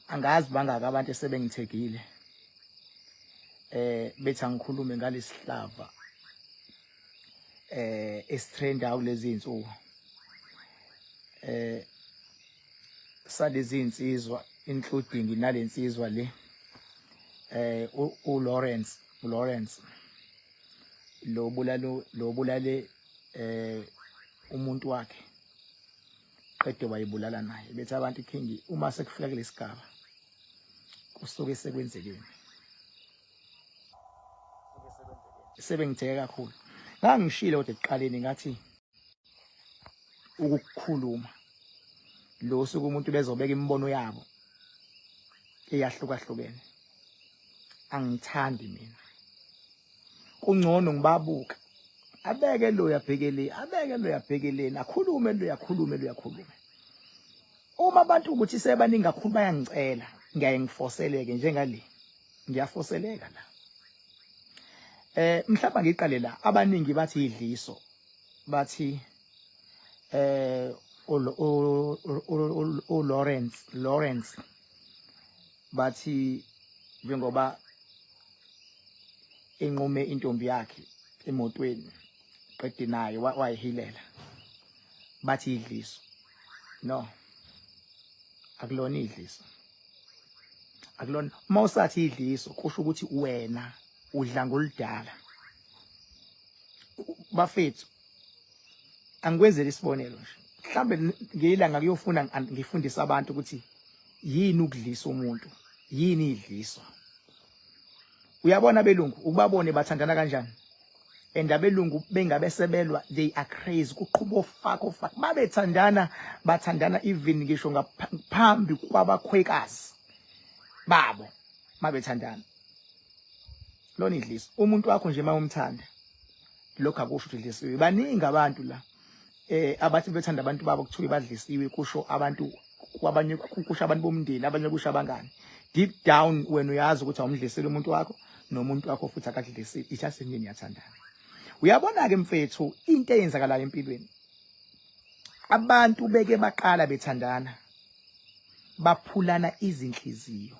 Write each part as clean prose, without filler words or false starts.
Angazi bangaka abantu esebengithegile bethi angikhulume ngalesihlava esitrenda kulezi insuku salezi insizwa, including nalensizwa le uLawrence, uLawrence lo bulalo lo bulale umuntu wakhe, qede wayibulala naye. Bethi abantu, "King, uma sekufika kulesigaba kusuke sekwenzekeni?" Sebengitheke kakhulu. Ngangishilo kodwa ekuqaleni, ngathi ukukhuluma lo suku umuntu bezobeka imibono yabo eyahlukahlukene, angithandi mina, kungcono ngibabuka, abeke lo yabhekele, abeke lo yabhekeleni, akhulume lo yakhulume, lo yakhulume. Uma abantu ukuthi sebaningi kakhulu bayangicela, ngiyaye ngifoseleke, njengale ngiyafoseleka la. Mhlawumbe ngiqale la. Abaningi bathi idliso, bathi uLawrence, Lawrence, bathi njengoba enqume intombi yakhe emotweni, qede naye wayihilela, bathi idliso. No, akulona idliso, akulona. Uma usathi idliso, kusho ukuthi wena udla ngoludala. Bafethu, angikwenzele isibonelo nje. Mhlambe ngiyilanga kuyofuna ngifundise abantu ukuthi yini ukudlisa umuntu, yini idliso. Uyabona, abelungu ukubabone bathandana kanjani, and abelungu bengabe sebelwa, they are crazy, kuqhuba ofaka ofaka. Babethandana, bathandana even ngisho ngaphambi kwabakhwekazi babo mabethandana. Lona idliso. Umuntu wakho nje mawumthanda, lokho akusho ukuthi idlisiwe. Baningi abantu la abathi bethanda abantu babo, kuthiwe badlisiwe, kusho abantu kwabanye, kusho abantu bomndeni, abanye kusho abangani. Deep down wena uyazi ukuthi awumdlisile umuntu wakho, nomuntu wakho futhi akakudlisile, it's just nini yathandana. Uyabona ke mfethu, into eyenzakalayo empilweni, abantu beke baqala bethandana, baphulana izinhliziyo.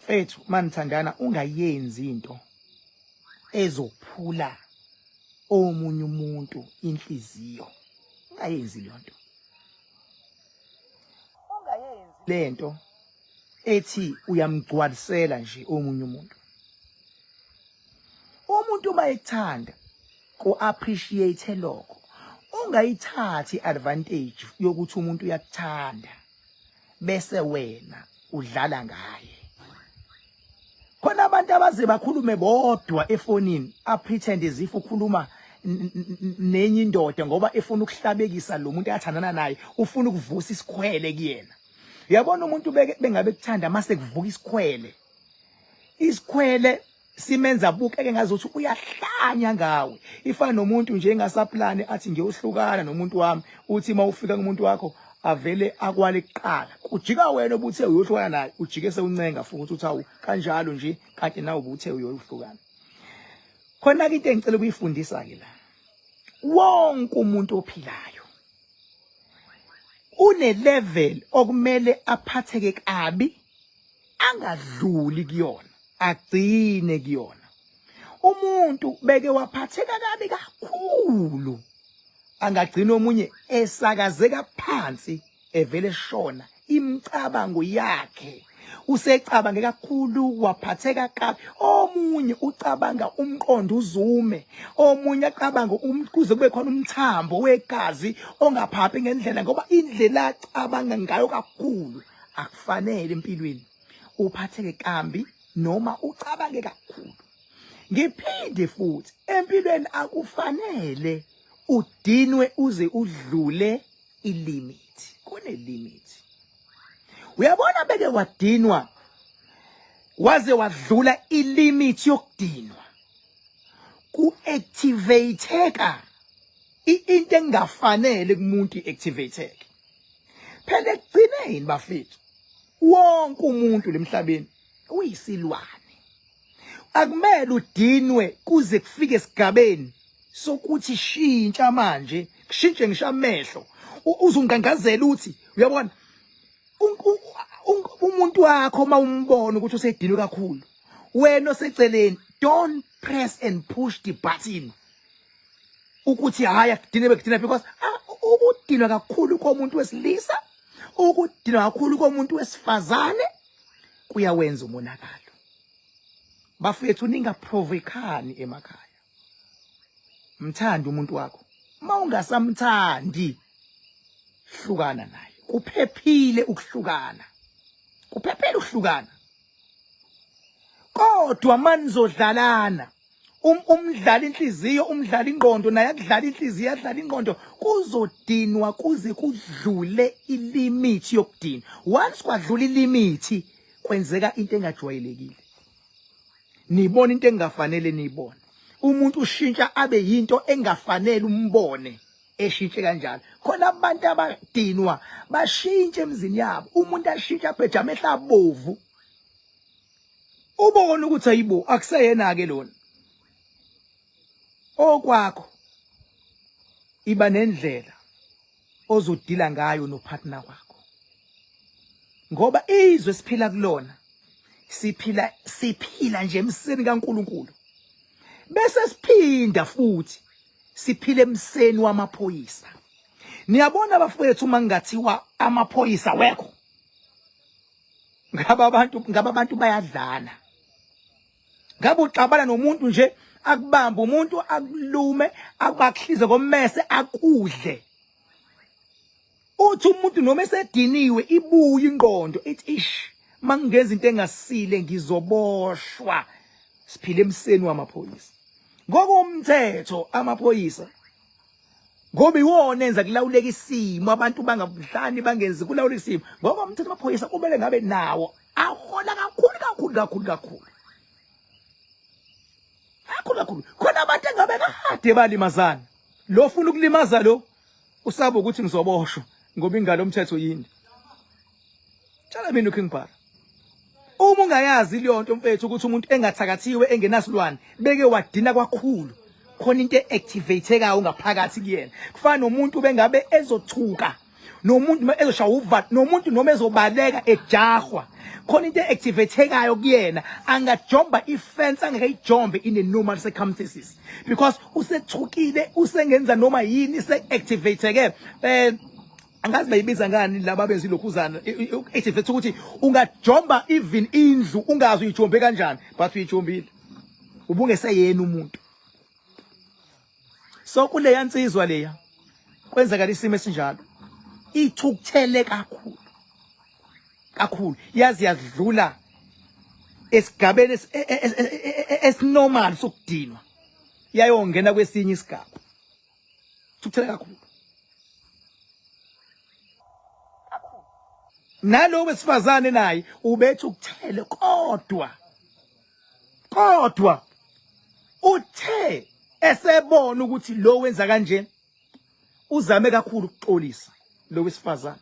Mfethu, manithandana, ungayenzi into ezophula omunye umuntu inhliziyo. Ungayenzi leyo nto, ungayenzi lento ethi uyamgcwalisela nje omunye umuntu. Umuntu uma ekuthanda, ku appreciate lokho. Ungayithathi advantage yokuthi umuntu uyakuthanda bese wena udlala ngaye. Khona abantu abaze bakhulume bodwa efonini, a pretend as if ukhuluma nenye indoda, ngoba efuna ukuhlabekisa lo muntu athandana naye, ufuna ukuvusa isikhwele kuyena. Uyabona, umuntu beke bengabe kuthanda, mase kuvuka isikhwele, isikhwele simenza abukeke ngazuthi uyahlanya ngawe. Ifana nomuntu nje engasaplani, athi ngiyohlukana nomuntu wami, uthi uma ufika kumuntu wakho avele akwale kuqala, kujika wena obuthe uyohlukana naye, ujike sewuncenga futhi, uthi awu, kanjalo nje, kanti nawe ubuthe uyohlukana. Khona ke into engicela ukuyifundisa ke la, wonke umuntu ophilayo une level okumele aphatheke kabi, angadluli kuyona, agcine kuyona. Umuntu beke waphatheka kabi kakhulu, angagcina omunye esakazeka phansi, evele shona imicabango yakhe, usecabange kakhulu, waphatheka kabi. Omunye ucabanga umqondo uzume, omunye acabanga kuze kube khona umthambo wegazi ongaphaphi ngendlela, ngoba indlela acabanga ngayo kakhulu. Akufanele empilweni uphatheke kambi noma ucabange kakhulu. Ngiphinde futhi, empilweni akufanele udinwe uze udlule ilimit. Kune limit. Uyabona, beke wadinwa waze wadlula ilimit yokudinwa, ku-activateka into engafanele kumuntu, i-activateke phela ekugcineni. Bafethu, wonke umuntu lemhlabeni uyisilwane. Akumele udinwe kuze kufike esigabeni sokuthi shintsha manje, kushintshe ngisho amehlo, uzungqangqazela, uthi uyabona. Umuntu wakho uma umbona ukuthi usedinwe kakhulu, wena oseceleni, don't press and push the button ukuthi hayi akudine bekudina, because ukudinwa kakhulu komuntu wesilisa, ukudinwa kakhulu komuntu wesifazane kuyawenza umonakalo. Bafethu, ningaprovokani emakhaya. Mthande umuntu wakho. Uma ungasamthandi, hlukana naye. Kuphephile ukuhlukana, kuphephile ukuhlukana, kodwa manizodlalana, umdlala inhliziyo, umdlala ingqondo, naye akudlala inhliziyo, adlala ingqondo, kuzodinwa kuze kudlule ilimit yokudinwa. Once kwadlula ilimit, kwenzeka into engajwayelekile, nibona into engafanele niyibone. Umuntu ushintsha abe yinto engafanele umbone eshintshe kanjalo. Khona abantu abadinwa bashintshe emzini yabo, umuntu ashintshe abheja amehlo abovu, ubone ukuthi ayibo, akuseyena ke lona okwakho. Iba nendlela ozodila ngayo nopartner wakho, ngoba izwe siphila kulona, siphila nje emseni kaNkuluNkulu, bese siphinda futhi siphila emseni wamaphoyisa. Niyabona bafowethu, uma ngingathiwa amaphoyisa wekho, ngabe abantu bayadlana. Ngabe uxabana nomuntu nje, akubamba umuntu, akulume, akubakuhlize ngommese, akudle. Uthi umuntu noma esediniwe, ibuye ingqondo ithi, ish, mangingenza into engasile ngizoboshwa. Siphile emseni wamaphoyisa. Ngokomthetho amaphoyisa, ngoba iwona enza kulawuleka isimo, abantu bangabudlani, bangenzi, kulawula isimo. Ngokomthetho amaphoyisa kumele ngabe nawo ahola kakhulu kakhulu kakhulu kakhulu kakhulu kakhulu. Khona abantu engabe kade balimazana, lo funa ukulimaza lo, usaba ukuthi ngizoboshwa ngoba ingalo umthetho yini. Tshela mina uKing Bhaka, uma ungayazi leyo nto mfethu, ukuthi umuntu engathakathiwe, engenasilwane, beke wadina kwakhulu, khona into e-activate-ekayo ngaphakathi kuyena. Kufana nomuntu bengabe ezothuka, nomuntu noma ezoshaya uvalo, nomuntu noma ezobaleka ejahwa, khona into e-activate-ekayo kuyena. Angajomba ifence angeke in a normal circumstances, because usethukile, usengenza noma yini, se-activate-ke. Angazi bayibiza ngani laba benza ilokhuzana, activate ukuthi ungajomba even indlu, ungazi uyijombe kanjani, but uyijombile, ubungeseyena umuntu. So kuleya nsizwa leya kwenzakala isimo esinjalo, ithukuthele kakhulu kakhulu, yazi yadlula esigabeni esinormal sokudinwa, yayongena kwesinye isigaba. Thukuthele kakhulu. Nalo wesifazane naye ubethi ukuthele, kodwa uthe esebona ukuthi lo wenza kanje, uzame kakhulu ukuxolisa lo wesifazane,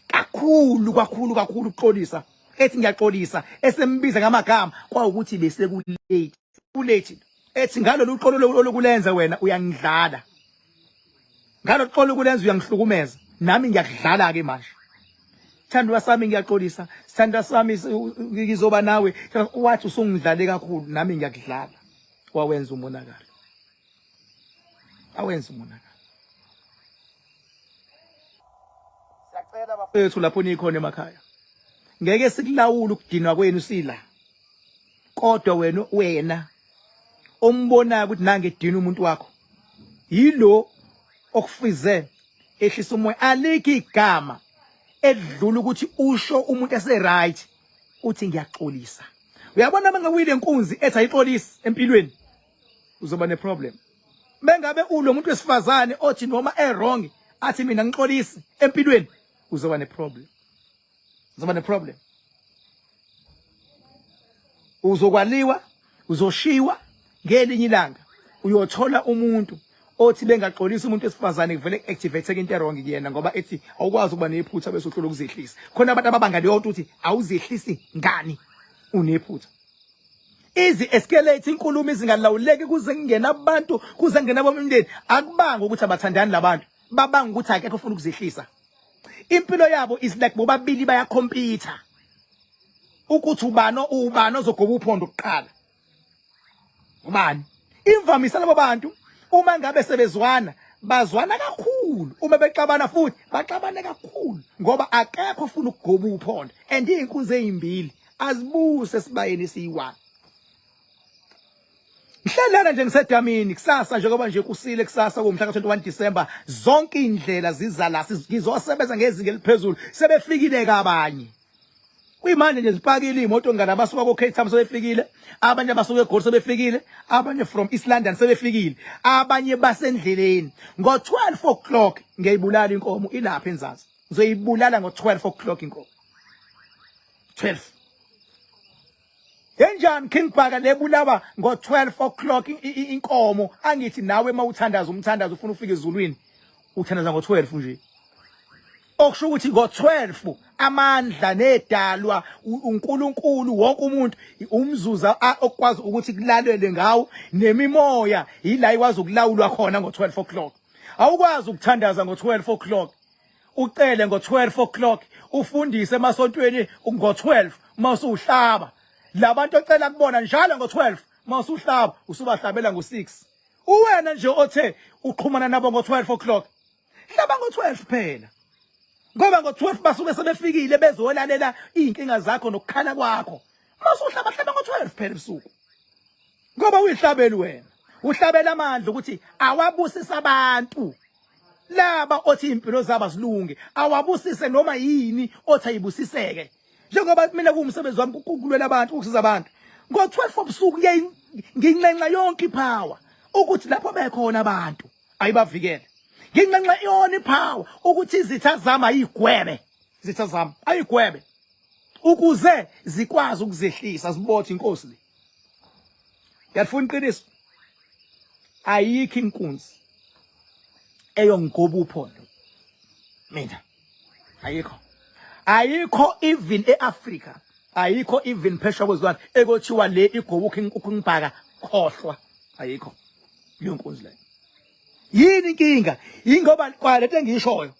kakhulu kakhulu kakhulu ukuxolisa, ethi ngiyaxolisa, esembiza ngamagama, kwawukuthi bese kulate, kulate. Ethi ngalolu xolo olokulenza wena uyangidlala, ngalo xolo ukulenza uyangihlukumeza, nami ngiyakudlala ke manje. Sithandwa sami, ngiyaxolisa. Sithandwa sami, ngizoba nawe. Wathi usungidlale kakhulu, nami ngiyakudlala. Wawenza umonakalo, awenza umonakalo. Siyacela bafethu, lapho nikhona emakhaya, ngeke sikulawule ukudinwa kwenu sila, kodwa wena ombonayo ukuthi nange edina umuntu wakho, yilo okufize ehlisa umoya. Alikho igama edlula ukuthi usho umuntu ese right, uthi ngiyaxolisa. Uyabona, mangawile inkunzi ethi ayixolisi empilweni, uzoba neproblem. Bengabe ulo muntu wesifazane othi noma e wrong athi mina ngixolisi empilweni, uzoba neproblem, uzoba neproblem, uzokwaliwa, uzoshiwa. Ngelinye ilanga uyothola umuntu othi bengaxolisa umuntu wesifazane, kuvele activate into wrong kuyena, ngoba ethi awukwazi ukuba nephutha bese uhlula ukuzehlisa. Khona abantu ababanga leyo nto, uthi awuzehlisi ngani unephutha. Izi escalate inkulumo izingalawuleki, kuze kungena abantu, kuze kungena abomndeni. Akubanga ukuthi abathandani labantu, babanga ukuthi akekho ofuna ukuzehlisa. Impilo yabo is like bobabili bayakhompyutha ukuthi ubani ubani ozogoba uphondo kuqala. Ubani? Imvamisa labo bantu uma ngabe sebezwana bazwana kakhulu, uma bexabana futhi baxabane kakhulu ngoba akekho ofuna ukugoba uphondo, and izinkunzi ezimbili azibuse esibayeni esiyi-1. Ngihlelana nje ngisedamini kusasa, njengoba nje kusile kusasa kumhla ka-21 December, zonke indlela ziza la, ngizosebenza ngezinga eliphezulu. Sebefikile kabanye kuyimanje nje, zipakile iy'moto ngane, abasuka ko-Cape Town sebefikile, abanye abasuka eGoli sebefikile, abanye from East London sebefikile, abanye basendleleni. Ngo-12 o'clock ngiyayibulala inkomo ilapha enzansi, ngizoyibulala ngo-12 o'clock inkomo 12. Enjani King Bhaka lebulawa ngo-12 o'clock inkomo? Angithi nawe uma uthandaza umthandazo ufuna ufike ezulwini, uthandaza ngo-12 nje, okusho ukuthi ngo-12 amandla nedalwa uNkulunkulu wonke umuntu umzuza okwazi ukuthi kulalele ngawo, nemimoya yila ikwazi ukulawulwa khona ngo-12 o'clock. Awukwazi ukuthandaza ngo-12 o'clock, ucele ngo-12 o'clock, ufundise emasontweni ngo-12, uma usuhlaba labantu ocela kubona njalo ngo-12, uma usuhlaba usubahlabela ngo-6. Uwena nje othe uxhumana nabo ngo-12 o'clock, hlaba ngo-12 phela, ngoba ngo-12 basuke sebefikile bezolalela iy'nkinga zakho nokukhala kwakho. Uma usuhlaba, hlaba ngo-12 phela ebusuku, ngoba uyihlabeli wena, uhlabela amandla ukuthi awabusise abantu laba othi impilo zabo azilunge, awabusise noma yini othi ayibusiseke. Njengoba mina kuwumsebenzi wami ukulwela abantu, ukusiza abantu, ngo-12 obusuku nginxenxa yonke ipower ukuthi lapho bekhona abantu ayibavikele. Nginxenxa yona ipower ukuthi izitha zami ayigwebe, izitha zami ayigwebe ukuze zikwazi ukuzehlisa, zibothe inkosi le. Ngiyalifuna iqiniso, ayikho inkunzi eyongigoba uphondo mina, ayikho, ayikho even eAfrica, ayikho even phesheya kwezilwandle ekothiwa le igoba uKing Bhaka. Khohlwa, ayikho leyo nkunzi leyo. Yini inkinga? Yingoba kwalento engiyishoyo,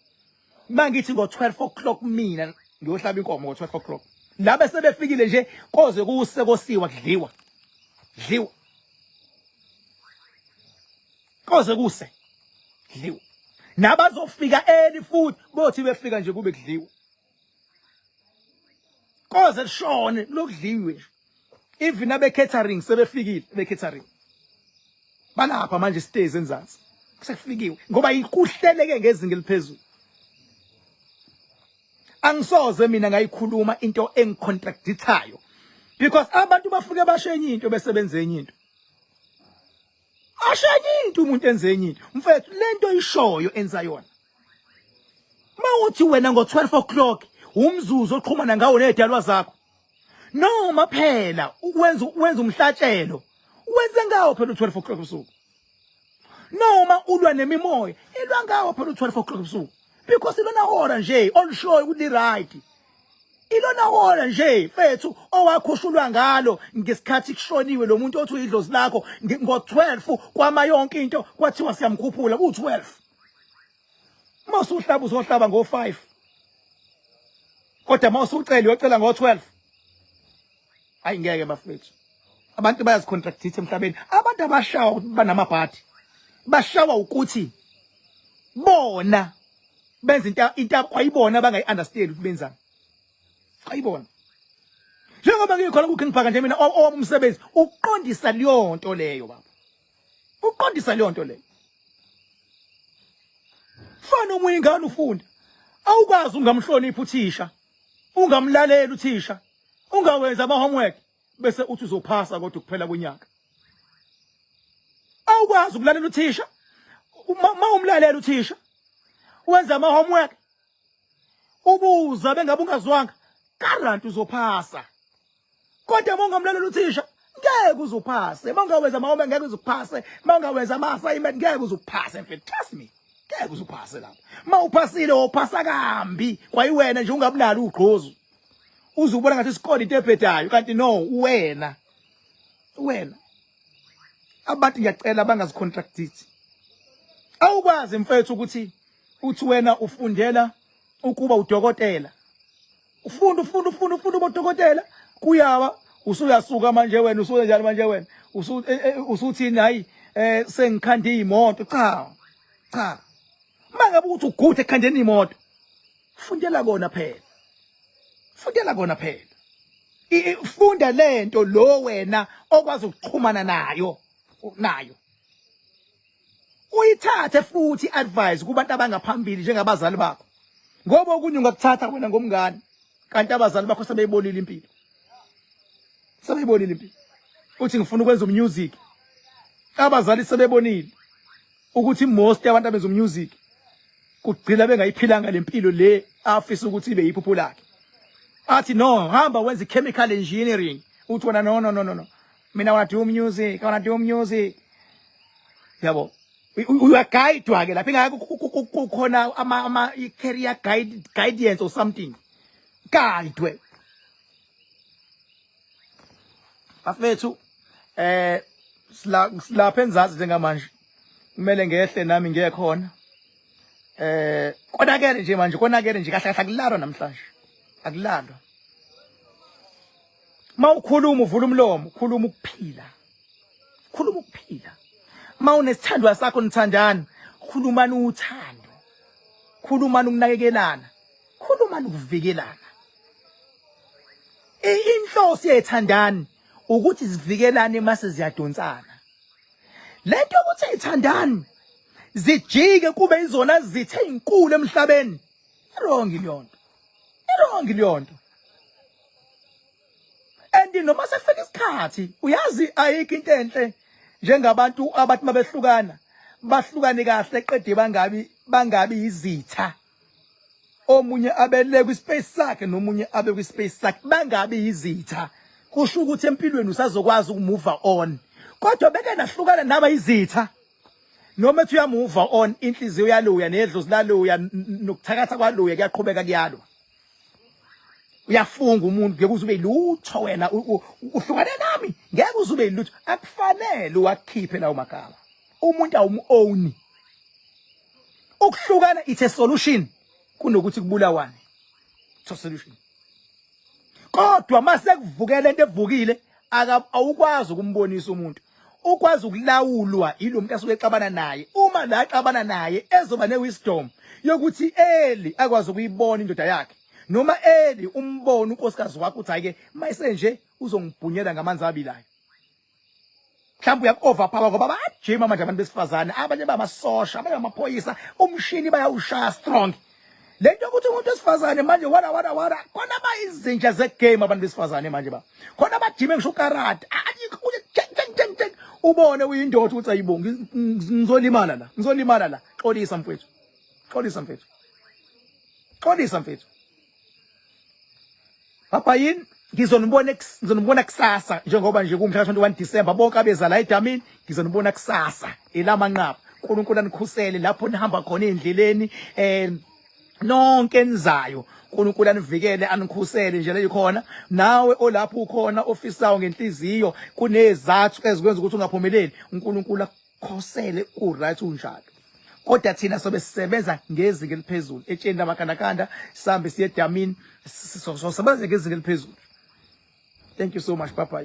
mangithi ngo-12 o'clock mina ngiyohlaba inkomo ngo-12 o'clock, labe sebefikile nje, koze kuse kosiwa, kudliwa, dliwa koze kuse dliwa, nabazofika early futhi bothi befika nje kube kudliwa koze kushone lokudliwe nje. Even abe catering sebefikile, be catering balapha manje sitezi enzansi, sekufikiwe ngoba ikuhleleke ngezinga eliphezulu. Angisoze mina ngayikhuluma into engicontradictayo because abantu bafike bashenye into besebenza enye into, ashenye into umuntu enze enye into. Mfethu, lento ishoyo enza yona. Mawuthi wena ngo-12 o'clock umzuzu oxhumana ngawo nezidalwa zakho, noma phela wenza umhlatshelo, wenze ngawo phela u-12 o'clock ebusuku, noma ulwa nemimoya, ilwa ngawo phela u-12 o'clock ebusuku, because ilona hora nje olushoyo ukuthi right, ilona hora nje mfethu owakhushulwa ngalo ngesikhathi kushoniwe lo muntu othi uyidlozi lakho ngo-12, kwama yonke into, kwathiwa siyamkhuphula ku-12. Uma usuhlaba uzohlaba ngo-5, kodwa uma usucela uyocela ngo-12. Hayi, ngeke bafethu, abantu bayazicontractitha emhlabeni. Abantu abashawa ukuthi banamabhadi, bashawa ukuthi bona benza into kwayibona bangayi-understand ukuthi benzani kwayibona. Njengoba ngikhona kuKing Bhaka nje mina, owami umsebenzi uqondisa leyo nto leyo baba, uqondisa leyo nto leyo. Fana omunye ingane ufunda, awukwazi ungamhloniphi uthisha, ungamlaleli uthisha, ungawenza ama homework bese uthi uzophasa kodwa kuphela konyaka. Awukwazi ukulalela uthisha, uma umlalela uthisha wenza ama homework, ubuza bengabe ungazwanga, guarantee uzophasa. Kodwa uma ungamlalela uthisha ngeke uzuphase, uma ungawenza ama-homework ngeke uzuphase, uma ungawenza ama-assignment ngeke uzuphase. Mfethu, trust me, ngeke uzuphase lapho. Uma uphasile wophasa kambi kwayiwena nje, ungabunalo ugqozu, uze ubona ngathi isikole into ebhedayo, kanti no, wena wena. Abantu ngiyacela bangazicontractithi. Awukwazi mfethu ukuthi uthi wena ufundela Ukuba udokotela, ufunda ufunda ufunda ufunda uba udokotela, kuyawa usuyasuka manje wena, usuke njani manje wena, usuthini? Hayi, sengikhanda imoto. Cha cha, mangabe ukuthi uguthe ekhandeni imoto, fundela kona phela, fundela kona phela, funda lento lo wena okwazi ukuxhumana nayo, uyithathe futhi advice kubantu abangaphambili njengabazali bakho, ngoba okunye ungakuthatha wena ngomngane, kanti abazali bakho sebeyibonile impilo, sebeyibonile impilo. Uthi ngifuna ukwenza umusic, abazali sebebonile ukuthi most yabantu abenza umusic kugcina bengayiphilanga lempilo le afisa ukuthi ibe yiphupho lakhe. Athi no, hamba wenze chemical engineering. Uthi wena no no no no no, mina I wanna do music, I wanna do music. Yabo, uyagayidwa ke lapha, ingeke kukhona ama career guidance or something, guide bafethu. Silapha enzansi njengamanje, kumele ngehle nami ngiye khona. Konakele nje manje, konakele nje kahle kahle, akulalwa namhlanje, akulalwa. Mawukhuluma uvula umlomo, ukhuluma ukuphila, khuluma ukuphila. Mawunesithandwa sakho nithandana, khulumani uthando, khulumani ukunakekelana, khulumani ukuvikelana. Inhloso yethandani ukuthi zivikelane mase ziyadonsana. Lento ukuthi ithandani zijike kube izona zithe inkulu emhlabeni, wrong leyo nto, wrong leyo nto. And noma sefika isikhathi, uyazi ayikho into enhle njengabantu abathi mabehlukana bahlukane kahle, qede bangabi izitha, omunye abele kwispace sakhe nomunye abe kwispace sakhe, bangabi yizitha. Kusho ukuthi empilweni usazokwazi ukumove on. Kodwa beke nahlukana naba izitha, noma ethi uyamove on, inhliziyo yaluya nedlozi laluya nokuthakatha kwaluya kuyaqhubeka kuyalwa. Uyafunga umuntu, ngeke uze ube lutho wena, uhlukane nami, ngeke uze ube lutho. Akufanele uwakhiphe lawo magama, umuntu awumu-own. Ukuhlukana it's a solution kunokuthi kubulawane, it's a solution. Kodwa mase kuvukela into evukile, awukwazi ukumbonisa umuntu, ukwazi ukulawulwa yilo muntu asuke exabana naye. Uma la xabana naye ezoba newisdom yokuthi eli akwazi ukuyibona indoda yakhe, noma eli umbona unkosikazi wakho, uthi hayi ke mayisenje uzongibhunyela ngamanzi abilayo, mhlawumbe uyaku-overpower, ngoba bayajima manje abantu besifazane, abanye bamasosha, abanye bamaphoyisa, umshini bayawushaya strong. Le nto yokuthi umuntu wesifazane manje wara wara wara, khona bayizinja zegame abantu besifazane manje, ba khona bajime ngisho ukarate, ubone uyindoda ukuthi ayibo, ngizolimala la, ngizolimala la. Xolisa mfethu, xolisa mfethu, xolisa mfethu. Papa yini, ngizonibona kusasa, njengoba nje kumhla 21 December, bonke abeza la edamini ngizonibona kusasa elamanqaba. uNkulunkulu anikhusele lapho nihamba khona endleleni, nonke enizayo, uNkulunkulu anivikele anikhusele nje leyikhona. Nawe olapho ukhona ofisayo ngenhliziyo, kunezathu ezikwenza ukuthi ungaphumeleli, uNkulunkulu akukhosele, ku right unjalo. Kodwa thina sobe sisebenza ngezinga eliphezulu etsheni lamakandakanda, sihambe siye edamini, sosebenza ngezinga eliphezulu. Thank you so much, papa.